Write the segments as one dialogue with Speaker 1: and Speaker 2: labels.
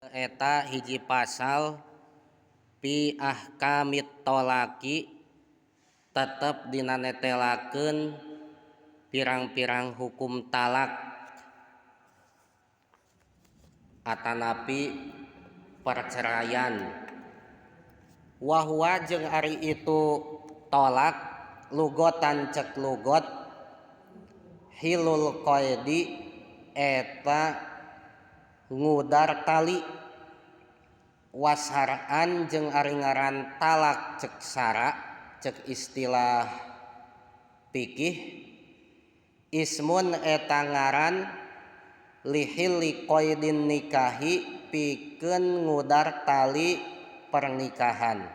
Speaker 1: Eta hiji pasal fi ahkamit tolaki tetep dina netelakeun pirang-pirang hukum talak atanapi perceraian. Wa huwa jeung ari itu tolak lugotan cek lugot hilul qaidi eta ngudar tali wasaraan jeung ari ngaran talak cek sara cek istilah fikih ismun eta ngaran lihili qaidin nikahi pikeun ngudar tali pernikahan.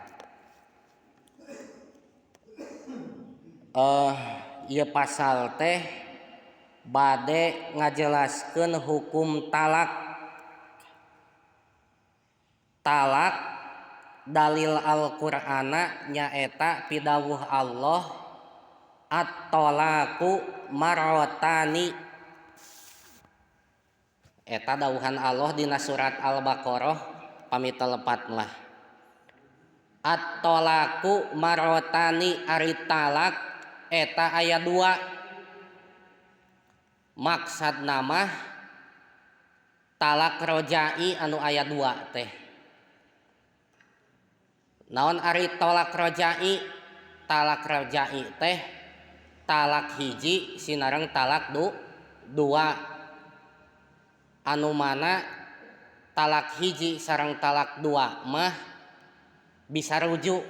Speaker 1: Ieu pasal teh bade ngajelaskeun hukum talak. Talak dalil Al-Qur'ana nyaeta pidawuh Allah at-talaqu marratani. Eta dawuhan Allah dina surat Al-Baqarah pami telepat mah. At-talaqu marratani ari talak eta aya dua. Maksudna mah talak rojai anu aya dua teh. Naon ari tolak rojai? Talak rojai teh talak hiji sinareng talak dua. Anu mana talak hiji sareng talak dua mah bisa rujuk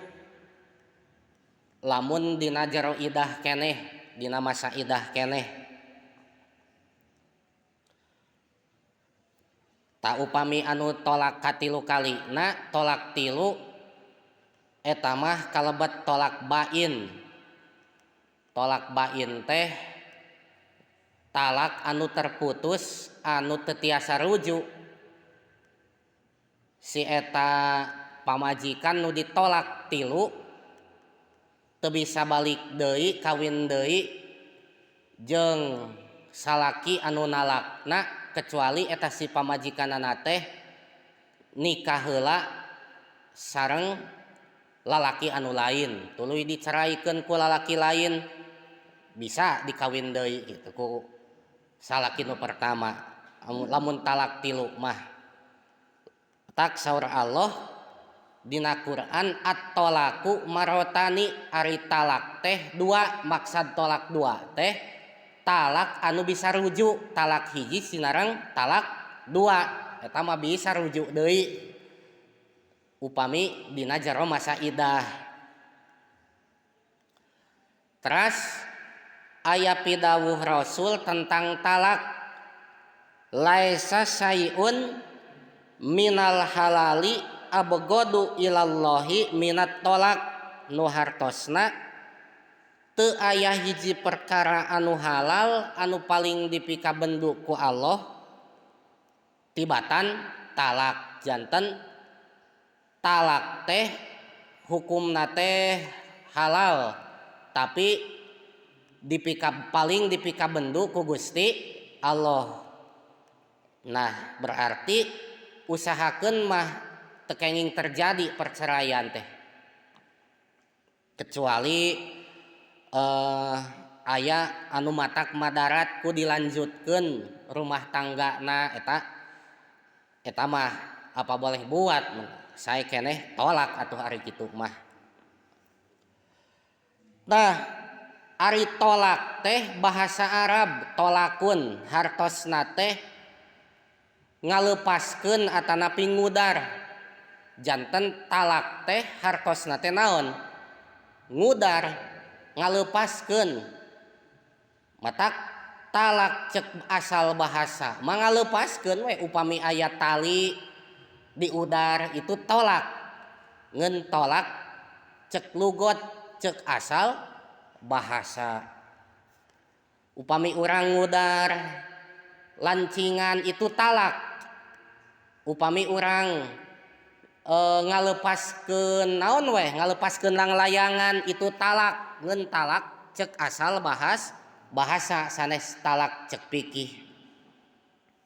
Speaker 1: lamun dina jero idah keneh, dina masa idah keneh. Ta upami anu tolak katilu kalina, tolak tilu eta mah kalebet tolak bain. Tolak bain teh talak anu terputus anu teu tiasa rujuk. Si eta pamajikan nu ditolak tilu teu bisa balik deui kawin deui jeung salaki anu nalakna kecuali eta si pamajikanana teh nikah heula sareng lalaki anu lain, tuluy diceraikeun ku lalaki lain bisa dikawin deui gitu ku salaki nu pertama. Lamun talak tilu mah tak saur Allah dina Quran at-talaqu marotani ari talak teh dua, maksad tolak dua teh talak anu bisa rujuk, talak hiji sinareng talak dua eta mah bisa rujuk deui upami dina jero masa idah. Teras aya pidawuh Rasul tentang talak, laisa syai'un minal halali abghadu ilallahi minat tolak, nu hartosna teu aya hiji perkara anu halal anu paling dipikabendu ku Allah tibatan talak. Janten talak teh hukumna teh halal tapi paling dipikabendu ku Gusti Allah. Nah berarti usahakeun mah teu kenging terjadi perceraian teh kecuali aya anu matak madarat ku dilanjutkeun rumah tanggana eta mah apa boleh buat, saya keneh tolak atuh ari kitu mah. Nah ari tolak teh bahasa Arab tolakun hartosna teh ngalepaskeun atanapi ngudar. Janten talak teh hartosna teh naon? Ngudar, ngalepaskeun. Matak talak cek asal bahasa mah ngalepaskeun we upami aya tali diudar itu tolak. Ngeun tolak cek lugot cek asal bahasa. Upami urang ngudar lancingan itu talak. Upami urang ngalepaskeun naon weh, ngalepaskeun langlayangan itu talak. Ngeun talak cek asal bahasa sanes talak cek fikih.